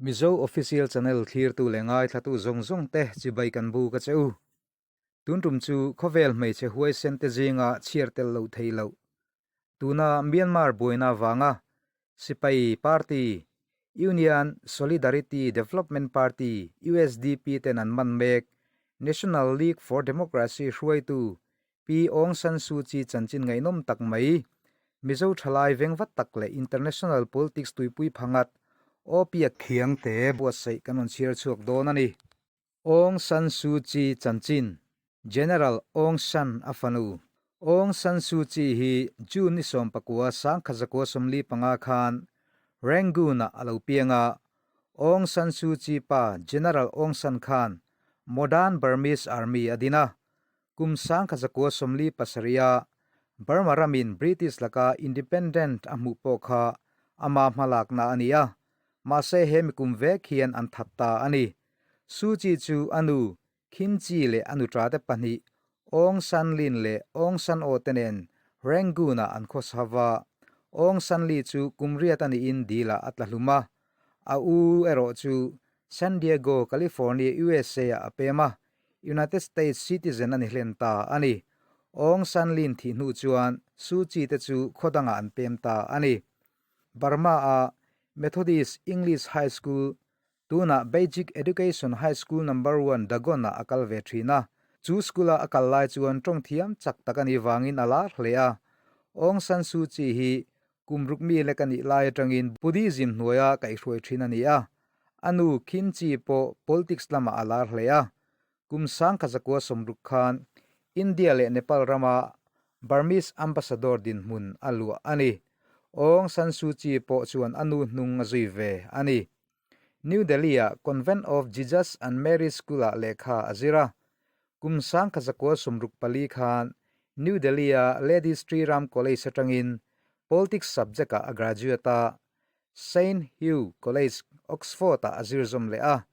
Mizo Official Channel thlirtu leh ngaithlatu zawng zawng te chibai kan buk a che u. Tun tum chu khawvel hmeichhe huaisen te zinga chhiar tel loh thei loh. Tuna Myanmar buaina vanga Sipai Party, Union Solidarity Development Party, USDP, ten an man mek National League for Democracy hruaitu Pi Aung San Suu Kyi chanchin ngaihnawm tak mai, Mizo thalai vengvat tak leh international politics tuipui phangat Awpia Khiangte buatsaih kan rawn chhiar chhuak dawn a ni. Aung San Suu Kyi chanchin, General Aung San a fanu Aung San Suu Kyi hi June ni 19 1945 khan Rangoon-ah a lo piang a, Aung San Suu Kyi pa General Aung San khan Modern Burmese Army a din a, Kum 1947 a Burma ramin British laka independent a hmuh pawh kha ama hmalakna a ni a, mahse he mikum vek hian an that ta a ni. Suu Kyi chu a nu Khin Kyi leh a nuṭate pahnih Aung San Lin leh Aung San Oo te nen Rangoon-ah an khawsa va. Aung San Li chu kum riat a niin dil-ah a tla hlum a, a u erawh chu San Diego, California, USA-ah a pem a, United States citizen a ni hlen ta a ni. Aung San Lin thih hnu chuan Suu Kyi te chu khaw dangah an pem ta a ni. Burma-a Methodist English High School, tunah Basic Education High School Number One Dagon-ah a kal ve thin a. Chu school-a a kal lai chuan tawng thiam chak tak a nih vangin a lar hle a. Aung San Suu Kyi hi Kum ruk mi lek a nih lai atangin Buddhism hnuaia kaihhruai thin a ni a, a nu Khin Chi pawh politics lamah a lar hle a. Kum 1960 khan India leh Nepal rama Burmese ambassador dinhmun a luah a ni. Aung San Suu Kyi pawh chuan a nu hnung a zui ve a ni. New Delhi-a Convent of Jesus and Mary School-ah lehkha a zir a. Kum 1964 khan New Delhi-a Lady Sri Ram College atangin Politics subject-ah a graduate a, Saint Hugh College, Oxford-ah a zir zawm leh a.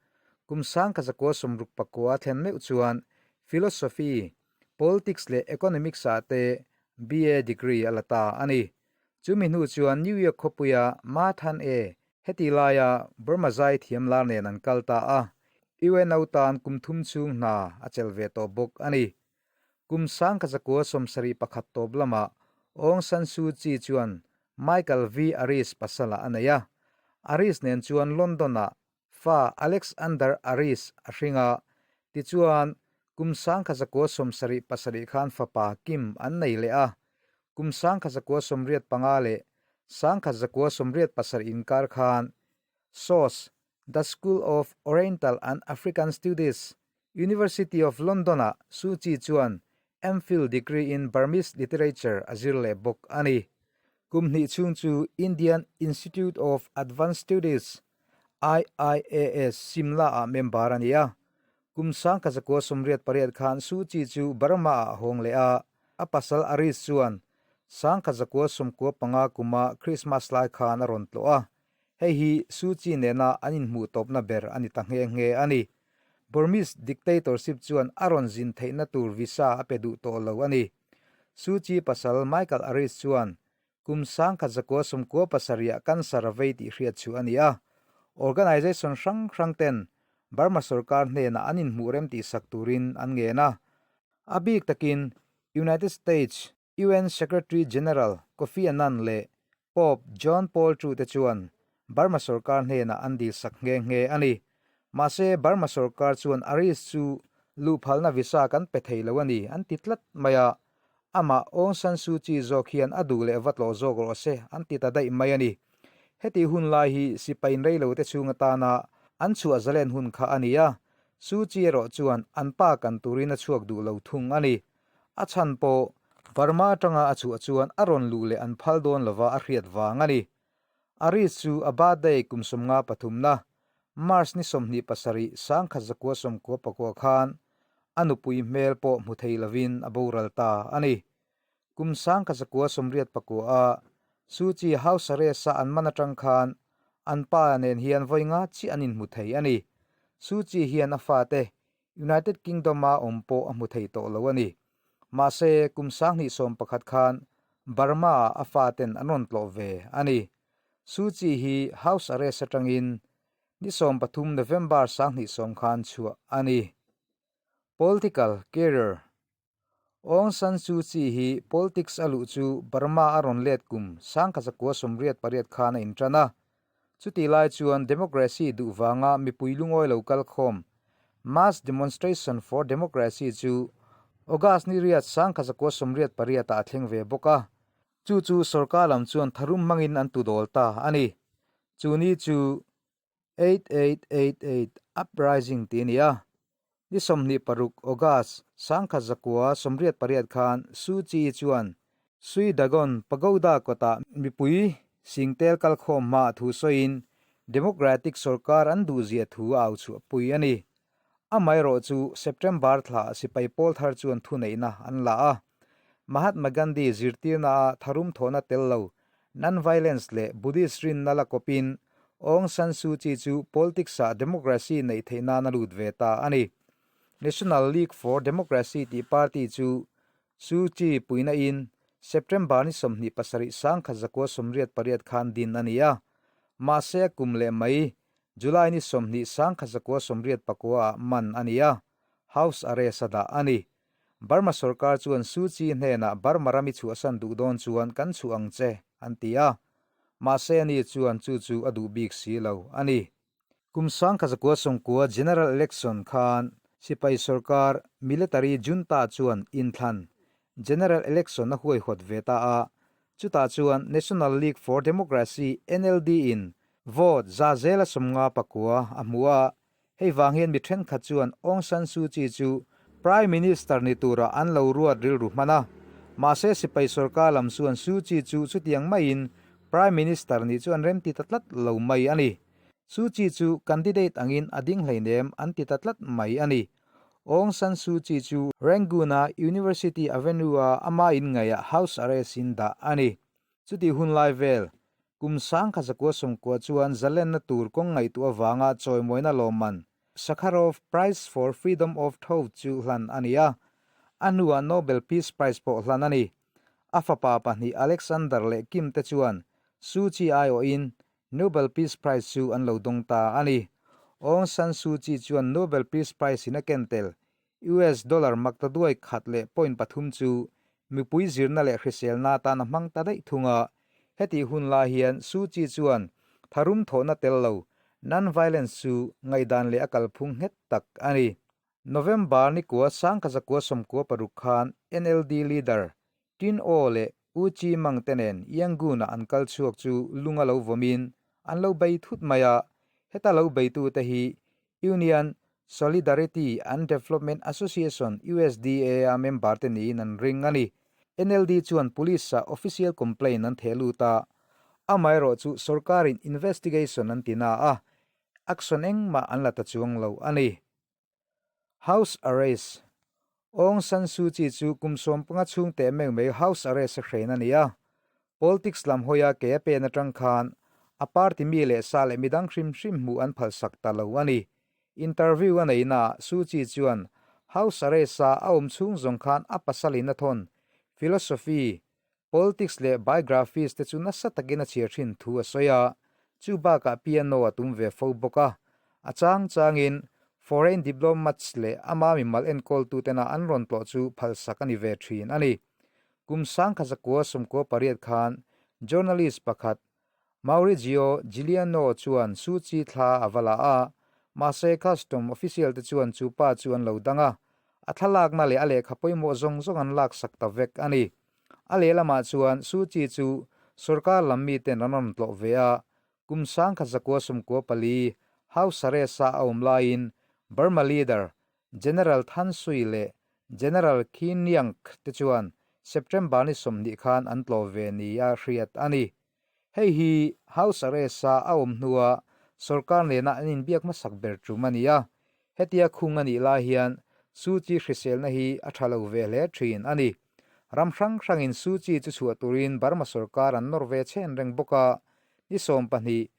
Kum 1969 thlen meuh chuan Philosophy, Politics leh Economics-ah te BA degree a la ta a ni. Chumi hnu chuan New York khawpuia Ma Than E Heti laia Burma zai thiam lar nen an kal ta a, UNO tan kum thum chhung hna a chelh ve tawh bawk a ni. Kum 1971 tawp lamah Aung San Suu Kyi chuan Michael V. Aris pasala a nei a, Aris nen chuan London-ah fa Alexander Aris a hring a, tichuan kum 1977 khan fapa Kim an nei leh a, Kum 1985 leh 1987 inkar khan SOAS, The School of Oriental and African Studies, University of London-ah Suu Kyi chuan MPhil degree in Burmese Literature a zir leh bawk a ni. Kum hnih chhung chu Indian Institute of Advanced Studies, IIAS, Simla-ah member a ni a. Kum 1988 khan Suu Kyi chu Burma-ah a hawng leh a, a pasal Aris chuan 1995 kuma Christmas lai khan a rawn tlawh a, hei hi Suu Kyi nena an inhmuh tawpna ber a ni ta nghe nghe a ni. Burmese dictatorship chuan a rawn zin theihna tur visa a pe duh tawh lo a ni. Suu Kyi pasal Michael Aris chuan kum 1997 cancer a vei tih hriat chu a ni a, organization hrang hrang ten Burma sorkar hnenah an inhmuh rem tih sak turin an ngen a. A bik takin United States UN Secretary General Kofi Annan leh Pope John Paul ii te chuan Burma sorkar hnenah an dil sak nghe nghe a ni. Mahse Burma sorkar chuan Aris chu luhphalna visa kan pe thei lo a ni an ti tlat mai a, amah Aung San Suu Kyi zawk hian a duh leh va tlawh zawk rawh se an ti ta daih mai a ni. Heti hun lai hi sipai reilo te chhung atana an chhuah zalen hun kha a ni a, Suu Kyi erawh chuan an pa kan turin a chhuak duh lo thung a ni. A chhan pawh Burma atanga a chhuah chuan a rawn luh leh an phal dawn lova a hriat vang a ni. Aris chu a birthday kum 53na March ni 27 1994 khan a nupui hmel pawh hmu thei lovin a boral ta a ni. Kum 1989 a Suu Kyi house arrest a an man atang khan an pa nen hian vawi nga chiah an inhmu thei a ni. Suu Kyi hian a fate United Kingdom a awm pawh a hmu thei tawh lo a ni. Mahse kum 2011 khan Burma ah a faten an rawn tlawh ve a ni. Suu Kyi hi house arrest atangin. Ni 13 November 2010 khan chhuah a ni. Political Career Aung San Suu Kyi hi politics a luh chu Burma a rawn let kum 1988 khan a intan a. Chutih lai chuan democracy duh vanga mipui lungawi lo kal khawm Mass Demonstration for Democracy chu August ni riat 1988 ah a thleng ve bawk a. Chu chu sorkar lam chuan tharum hmangin an tudawl ta a ni. Chu ni chu 8888 Uprising tih a ni a. Ni 26 August 1988 khan Suu Kyi chuan Sui Dagon Pagoda kawtah mipui singtel kalkhawm hmaah thu sawiin Democratic sorkar an duhzia thu a au chhuahpui a ni. Amaherawh chu September thla sipai pawl thar chuan thuneihna an la a. Mahatma Gandhi zirtirnaah tharum thawhna tel lo Non-violence leh Buddhist rinna la kawpin Aung San Suu Kyi chu politics-ah democracy neih theih nan a lut ve ta a ni. National League for Democracy tih party chu Suu Kyi puihna in September ni 27 1988 khan din a ni a. Mahse a kum leh mai July ni 20 1989 ah man a ni a, house arrest a dah a ni. Burma sorkar chuan Suu Kyi hnenah Burma ram i chhuahsan duh dawn chuan kan chhuah ang che, an ti a. Mahse ani chuan chu chu a duh bik si lo a ni. Kum 1990 General Election khan sipai sorkar Military Junta chuan inthlan General Election a huaihawt ve ta a, chutah chuan National League for Democracy, NLD, in vote 159 a hmu a, Hei vang hian mi thenkhat chuan Aung San Suu Kyi chu Prime Minister ni tura an lo ruat rilru hman a. Mahse sipai sorkar lam chuan Suu Kyi chu chutiang maiin Prime Minister nih chu an remti ta tlat lo mai a ni. Suu Kyi chu candidate angin a ding hleinem an ti ta tlat mai a ni. Aung San Suu Kyi chu Rangoon-a University Avenue-a ama inngaihah house arrest-in dah a ni. Chutih hun lai vel, kum 1990 chuan zalenna tur kawng ngaihtuah avanga chawimawina lawmman Sakharov Prize for Freedom of Thought chu hlan a ni a, a hnuah Nobel Peace Prize pawh hlan a ni. A fapa pahnih Alexander leh Kim te chuan Suu Kyi aiawhin Nobel Peace Prize chu an lo dawng ta a ni. Aung San Suu Kyi chuan Nobel Peace Prize in a ken tel US dollar maktaduai khat leh point pathum chu mipui zirna leh hriselna atan a hmang ta daih thung a. Hetih hun lai hian Suu Kyi chuan tharum thawhna tel lo, non-violence, chu ngaihdan leh a kalphung nghet tak a ni. November ni kua 1996 khan NLD leader Tin Aw leh U Chi Mang te nen Yangon-ah an kal chhuak chu lung a lo vawmin an lo bei thut mai a, heta lo beitute hi Union Solidarity and Development Association, USDA, a member te niin an ring a ni. NLD chuan Police-ah official complaint an theh lut a, amaherawhchu sorkarin investigation an ti na a, action engmah an la ta chuang lo a ni. House arrest, Aung San Suu Kyi chu kum 15 chhung teh meuh mai house arrest a hrein a ni a, Politics lam hawia ke a pen atang khan a party mi leh sa leh midang hrim hrim hmuh an phalsak ta lo a ni. Interview a neihnaah Suu Kyi chuan House arrest-a a awm chhung zawng khan a pasalin a thawn philosophy, politics leh biographies te chu nasa takin a chhiar thin thu a sawi a, chu bakah piano a tum ve fo bawk a. A chang changin foreign diplomats leh ama mimal enkawltutena an rawn tlawh chu phalsak a ni ve thin a ni. Kum 1998 khan journalist pakhat Maurizio Giuliano chuan Suu Kyi thla a va la a, mahse custom official te chuan chu pa chu an lo dang a, a thlalakna leh a lehkha pawimawh zawng zawng an laksak ta vek a ni. A lehlamah chuan Suu Kyi chu sorkar lam miten an rawn tlawh ve a, kum 1994 House arrest-a a awm laiin Burma leader General Than Sui leh General Khin Nyang te chuan September ni 20 khan an tlawh ve ni a hriat a ni. Hei hi House arrest-a a awm hnua sorkar nena an inbiak hmasak ber tum a ni a. Hetia khung a nih lai hian Suu Kyi hriselna hi a tha lo ve hle thin a ni. Ram hrang hrangin Suu Kyi chu chhuah turin Burma sorkar an nawr ve chhen reng bawk a, ni 20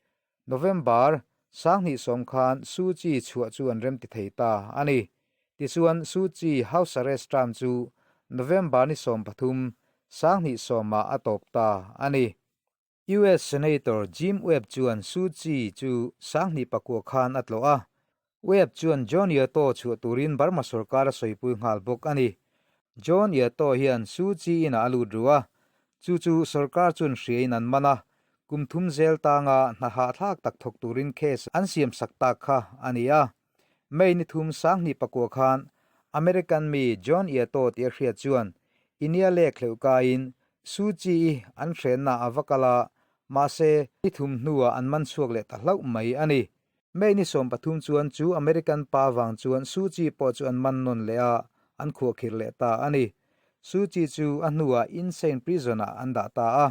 November 2010 khan Suu Kyi chhuah chu an remti thei ta a ni. Tichuan Suu Kyi house arrest term chu November ni 13, 2010 ah a tawp ta a ni. US Senator Jim Webb chuan Suu Kyi chu 2009 khan a tlawh a. Webb chuan John Yettaw chhuah turin Burma sorkar a sawipui nghal bawk a ni. John Yettaw hian Suu Kyi inah a lut ru a, chu chu sorkar chuan hriain an man a, kum thum zel tanga hna hahthlak tak thawk turin case an siamsak tak kha a ni a. May ni thum 2009 khan American mi John Yettaw tih a hriat chuan Inia lek hleuh kaiin Suu Kyi-i an hrenna a va kal a, mahse ni thum hnuah an man chhuak leh ta hlauh mai a ni. May ni 13 chuan chu American pa vang chuan Suu Kyi pawh chu an man nawn leh a, an khuahkhirh leh ta a ni. Suu Kyi chu a hnuah Insein Prison-ah an dah ta a,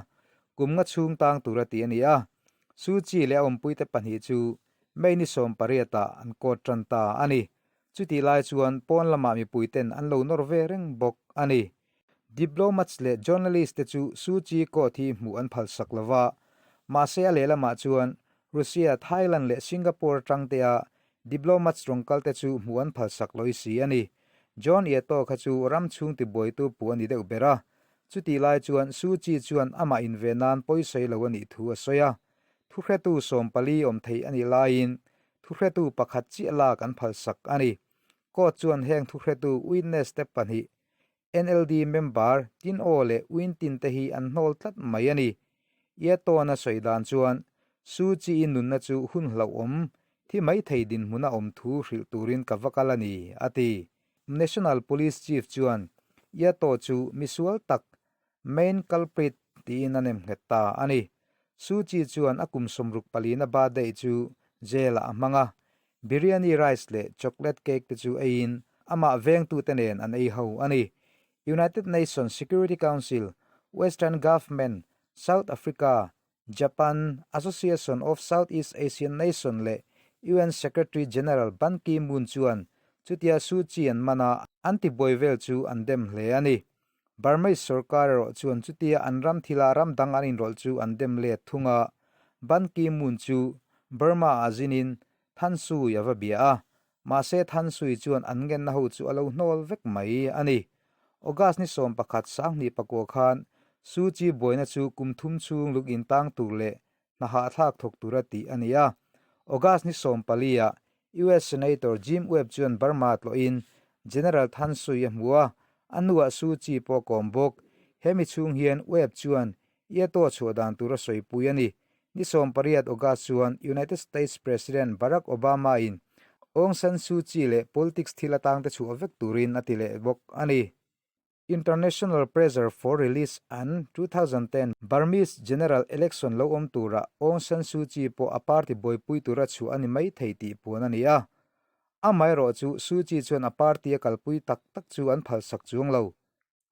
kum nga chhung tang tura tih a ni a. Suu Kyi leh a awmpuite pahnih chu May ni 18 ah an court tan ta a ni. Chutih lai chuan pawn lamah mipuiten an lo nawr ve reng bawk a ni. Diplomats leh journalist te chu Suu Kyi court hi hmuh an phalsak lo va, mahse a lehlamah chuan Russia, Thailand leh Singapore atang te a diplomats rawn kal te chu hmuh an phalsak lawih si a ni. John Yettaw kha chu ram chhung tibuaitu puh a ni deuh ber a, chutih lai chuan Suu Kyi chuan amah inve nan pawisawi lo a nih thu a sawi a. Thuhretu 14 awm thei a nih laiin thuhretu pakhat chiah lak an phalsak a ni. Court chuan heng thuhretu witness te pahnih NLD member Tin Aw leh Win Tin te hi an hnawl tlat mai a ni. Yettawn a sawi dan chuan Suu Kyi-i nunna chu hun hlauhawm thi mai thei dinhmuna awm thu hrilh turin ka va kal a ni, a ti. National Police Chief chuan Yettaw chu misual tak, main culprit, tiin a nemnghet ta a ni. Suu Kyi chuan a kum 64na birthday chu jail-ah a hmang a, Biryani rice leh chocolate cake te chu eiin amah vengtute nen an ei ho a ni. United Nations Security Council, Western Government, South Africa, Japan, Association of Southeast Asian Nation leh UN Secretary General Ban Ki-moon chuan chutia Suu Kyi an man a, an tibuai vel chu an dem hle a ni. Burmese sorkar erawh chuan chutia an ram thila ram dang an inrawlh chu an dem let thung a, Ban Ki-moon chu Burma-ah zinin Than Sui a va bia a, mahse Than Sui chuan an ngenna ho chu a lo hnawl vek mai a ni. August ni 11 2009 khan Suu Kyi buaina chu kum thum chhung luk intang tur leh hna hahthlak thawk tura tih a ni a. August ni 14 ah US Senator Jim Webb chuan Burma tlawhin General Than Sui a hmu a, a hnuah Suu Kyi pawh a kawm bawk. Hemi chhung hian Webb chuan Yettaw chhuah dan tur a sawipui a ni. Ni 18 August chuan United States President Barack Obama in Aung San Suu Kyi leh politics thil atangte chhuah vek turin a ti leh bawk a ni. International Pressure for Release an 2010 Burmese General Election lo awm turah Aung San Suu Kyi pawh a party buaipui tura chhuah a ni mai thei tih puan a ni a. Amaherawh chu Suu Kyi chuan a party a kalpui tak tak chu an phalsak chuang lo.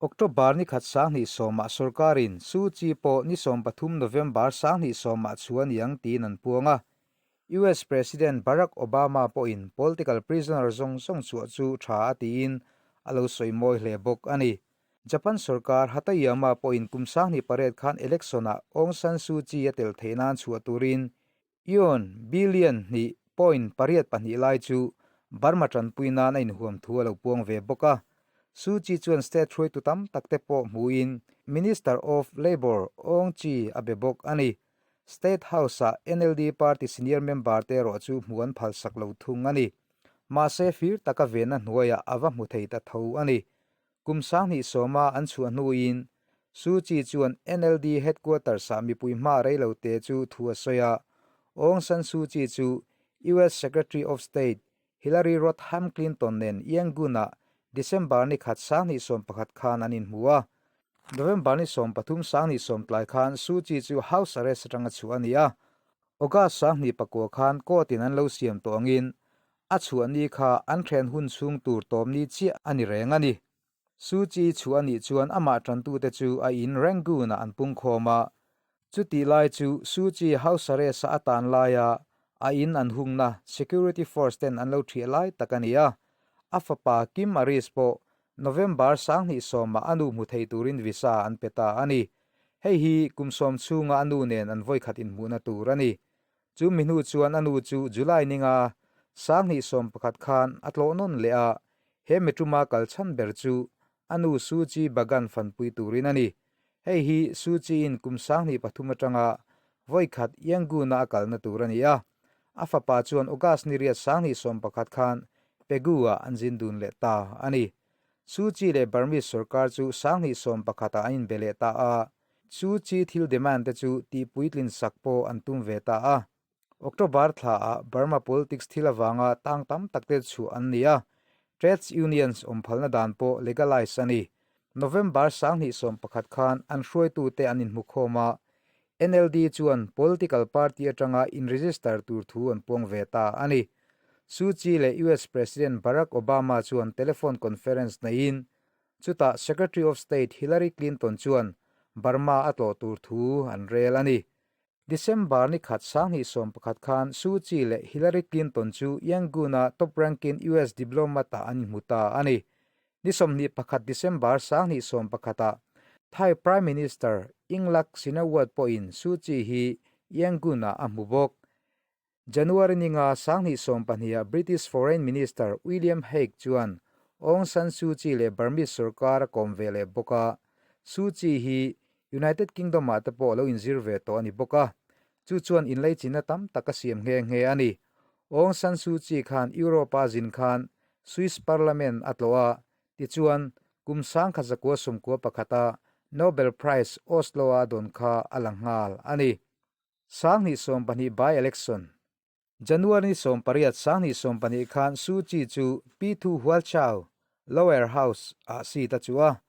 October ni khat 2010 ah sorkarin Suu Kyi pawh ni 13 November 2010 ah chhuah a ni ang tiin an puang a. US President Barack Obama pawhin political prisoner zawng zawng chhuah chu tha a tiin a lo sawi mawi hle bawk a ni. Japan sorkar Hatoyama pawhin kum 2008 khan election-ah Aung San Suu Kyi a tel theih nan chhuah turin yuan billion hnih point pariat pahnih lai chu Burma tanpui nan a inhuam thu a lo puang ve bawk a. Suu Kyi chuan state hruaitu tam tak te pawh hmuhin Minister of Labour Aung Kyi a be bawk a ni. State House-ah NLD party senior member te erawh chu hmuh an phalsak lo thung a ni. Mahse fir taka venna hnuaiah a va hmu thei ta tho a ni. Kum 2010-a an chhuah hnuin Suu Kyi chuan NLD headquarters-ah mipui hma rei lo te chu thu a sawi a. Aung San Suu Kyi chu US Secretary of State Hillary Rodham Clinton nen Yangon-ah December ni khat 2011 khan an inhmu a. November ni 13 2010 tlai khan Suu Kyi chu house arrest atanga chhuah a ni a. August 2009 khan court-in an lo siam tawh angin a chhuah ni kha an then hun chhung tur tawm ni chiah a ni reng a ni. Suu Kyi chhuah a nih chuan amah tantute chu a in Rangoon-ah an pungkhawm a. Chutih lai chu Suu Kyi house arrest-a a tan laia a in an hungna security force ten an lo thiah lai tak a ni a. A fapa Kim Aris pawh November 2010-ah a nu hmu thei turin visa an pe ta a ni. Hei hi kum sawm chhunga a nu nen an vawikhat inhmuhna tur a ni. Chu mi hnu chuan a nu chu July ninga 2011 khan a tlawh nawn leh a, he mituma kal chhan ber chu a nu Suu Kyi Bagan fanpui turin a ni. Hei hi Suu Kyi-in kum 2003 atanga. Vawi khat Yangon-a a kalna tur a ni a. A fapa chuan August ni riat 2011 khan Pegu-ah an zin dun leh ta a ni. Suu Kyi leh Burmese sorkar chu 2011 ah an inbe leh ta a, Suu Kyi thil demand te chu tihpuitlin sak pawh an tum ve ta a. October thla ah Burma politics thil avanga tang tam tak te chhuah an ni a, Trades unions awm phalna dan pawh legalize a ni. November 2011 khan an hruaitute an inhmukhawm a, NLD chuan political party atanga in-register tur thu an puang ve ta a ni. Suu Kyi leh US President Barack Obama chuan telephone conference neiin, chutah Secretary of State Hillary Clinton chuan Burma a tlawh tur thu an rel a ni. December ni khat 2011 khan Suu Kyi leh Hillary Clinton chu Yangon-a top-ranking US diplomat-ah an inhmu ta a ni. Ni 21 December 2011 ah Thai Prime Minister Yingluck Shinawatra pawhin Suu Kyi hi Yangon-ah a hmu bawk. January ni nga 2020 ah British Foreign Minister William Hague chuan Aung San Suu Kyi leh Burmese sorkar a kawm ve leh bawk a. Suu Kyi hi United Kingdom ah te pawh lo inzir ve tawh a ni bawk a, chu chuan inleichina tam tak a siam nghe nghe a ni. Aung San Suu Kyi khan Europe a zin khan Swiss Parliament a tlawh a, tichuan kum 1991 a Nobel Prize Oslo a dawn kha a la nghal a ni. 2020 by-election January ni 18 2020 khan Suu Kyi chu Pyithu Hualchau, Lower House, ah seat a chuh a,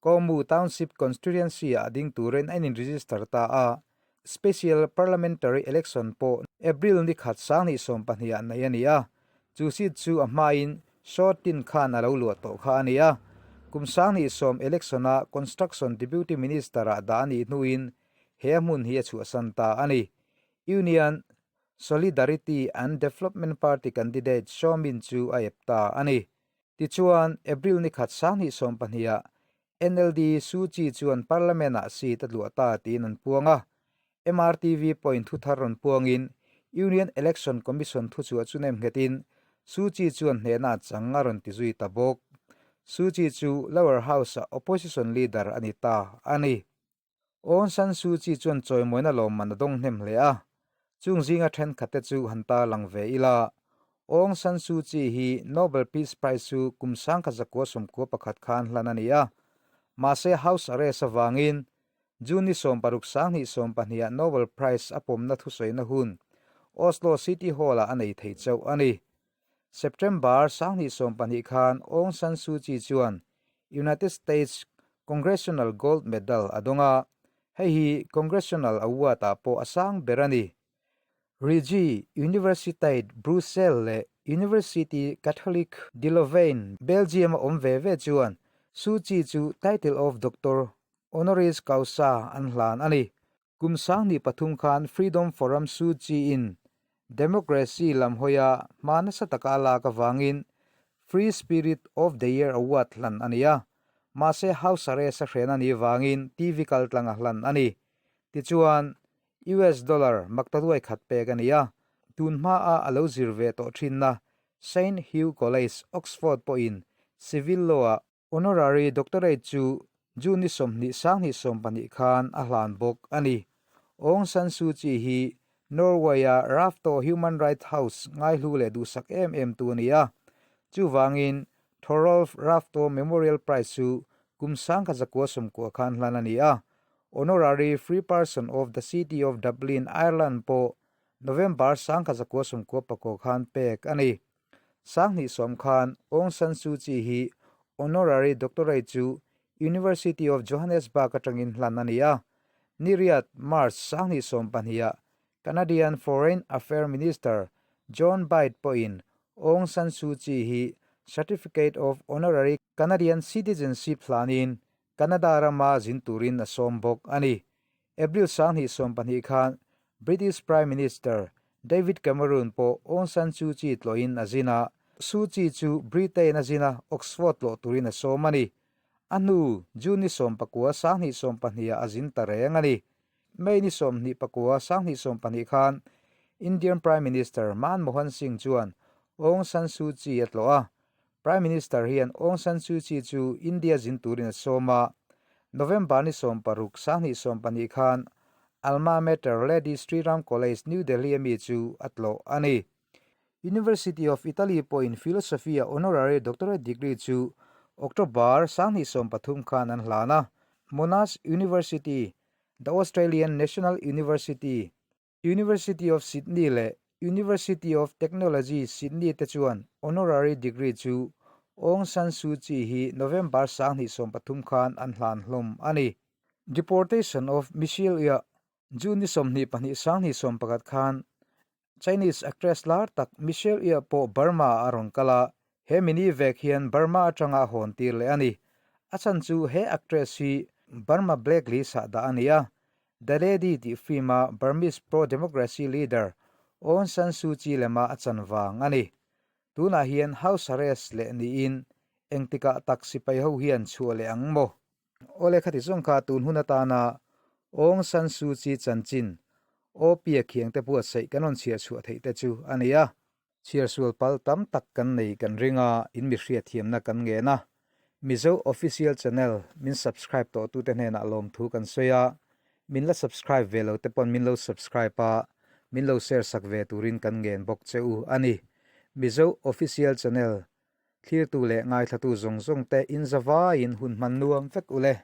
Kawhmu Township Constituency ah ding turin a in-register ta a, Special Parliamentary Election pawh April ni khat 2020 ah neih a ni a, chu seat chu a hmain Saw Tin khan a lo luah tawh kha a ni a, kum 2010 election ah Construction Deputy Minister ah dah a nih hnuin he a hmun hi a chhuahsan ta a ni. Union Solidarity and Development Party candidate Shaw Min chu a ep ta a ni. Tichuan, April ni khat 2020 ah NLD Suu Kyi chuan Parliament-ah seat a tluah ta tiin an puang a. MRTV pawhin thu thar rawn puangin Union Election Commission thuchhuah chu nem nghetin Suu Kyi chuan hnehna a chang a rawn ti zui ta bawk. Suu Kyi chu Lower House-ah opposition leader a ni ta a ni. Aung San Suu Kyi chuan chawimawina lawmman a dawng hnem hle a, chung zinga thenkhatte chu han ta lang ve ila. Aung San Suu Kyi hi Nobel Peace Prize chu kum 1991 khan hlan a ni a, mahse house arrest avangin June ni 60 2020 ah Nobel Prize a pawmna thusawina hun Oslo City Hall-ah a nei thei chauh a ni. September 2020 khan Aung San Suu Kyi chuan United States Congressional Gold Medal a dawng a, hei hi Congressional Award-ah pawh a sang ber a ni. Vrije Universiteit Brussels leh Université Catholique de Louvain, Belgium-a awm ve ve chuan Suu Kyi chu Title of Doctor Honoris Causa an hlan a ni. Kum 2003 khan Freedom Forum Suu Kyi-in democracy lam hawia hma nasa taka a lak avangin Free Spirit of the Year Award hlan a ni a, mahse house arrest a hren a nih vangin TV kaltlang a hlan a ni. Tichuan, US dollar maktaduai khat pek a ni a, tun hmaa a lo zir ve tawh thinna Saint Hugh College, Oxford pawhin civil law-ah Honorary Doctorate chu June ni 20 2020 khan a hlan bawk a ni. Aung San Suu Kyi hi Norway-a Rafto Human Rights House ngaihlu leh duhsak em em tu a ni a. Chuvangin Thorolf Rafto Memorial Prize chu kum 1990 khan hlan a ni a. Honorary Free Person of the City of Dublin, Ireland pawh November 1999 khan pek a ni. 2010 khan Aung San Suu Kyi hi Honorary Doctorate chu University of Johannesburg atangin hlan a ni a. Ni riat, March 2020 ah Canadian Foreign Affair Minister John Baird pawhin Aung San Suu Kyi hi Certificate of Honorary Canadian Citizenship hlanin Canada rama zin turin a sawm bawk a ni. April 2020 khan British Prime Minister David Cameron pawh Aung San Suu Kyi tlawhin a zin a, Suu Kyi chu Britain a zin a, Oxford tlawh turin a sawm a ni. A hnu June ni 19 2020 ah a zin ta reng a ni. May ni 29 2020 khan Indian Prime Minister Manmohan Singh chuan Aung San Suu Kyi a tlawh a, Prime Minister hian Aung San Suu Kyi chu India zin turin a sawm a, November ni 16 2020 khan. Alma Mater Lady Sri Ram College, New Delhi ami chu a tlawh a ni. University of Italy pawhin Philosophy-a honorary doctorate degree chu October 2013 khan an hlan a. Monash University, The Australian National University, University of Sydney leh University of Technology, Sydney te chuan honorary degree chu Aung San Suu Kyi hi November 2013 khan an hlan hlawm a ni. Deportation of Michelle Yeoh, June ni 22 2011 khan Chinese actress lar tak Michelle Yeoh pawh Burma ah a rawn kal a, he mini vek hian Burma atanga a hawn tir leh a ni. A chhan chu he actress hi Burma blacklist ah dah a ni a, The Lady tih film a Burmese pro-democracy leader Aung San Suu Kyi lema a chan vang a ni. Tunah hian house arrest leh niin engtikah tak sipai ho hian chhuah leh ang maw? Awle khati zawng kha tun hun atana Aung San Suu Kyi chanchin Aw-pia khiangte buatsaih kan rawn chhiar chhuah theih te chu a ni a. Chhiar sual pal tam tak kan nei kan ring a, in mi hriatthiamna kan ngen a. Mizo Official Channel min subscribe tawh tute hnenah lawmthu kan sawi a, min la subscribe ve lo te pawn min lo subscribe a, min lo share sak ve turin kan ngen bawk che u a ni. Mizo Official Channel thlirtu leh ngaithlatu zawng zawng te in zavaiin hun hman nuam vek u le.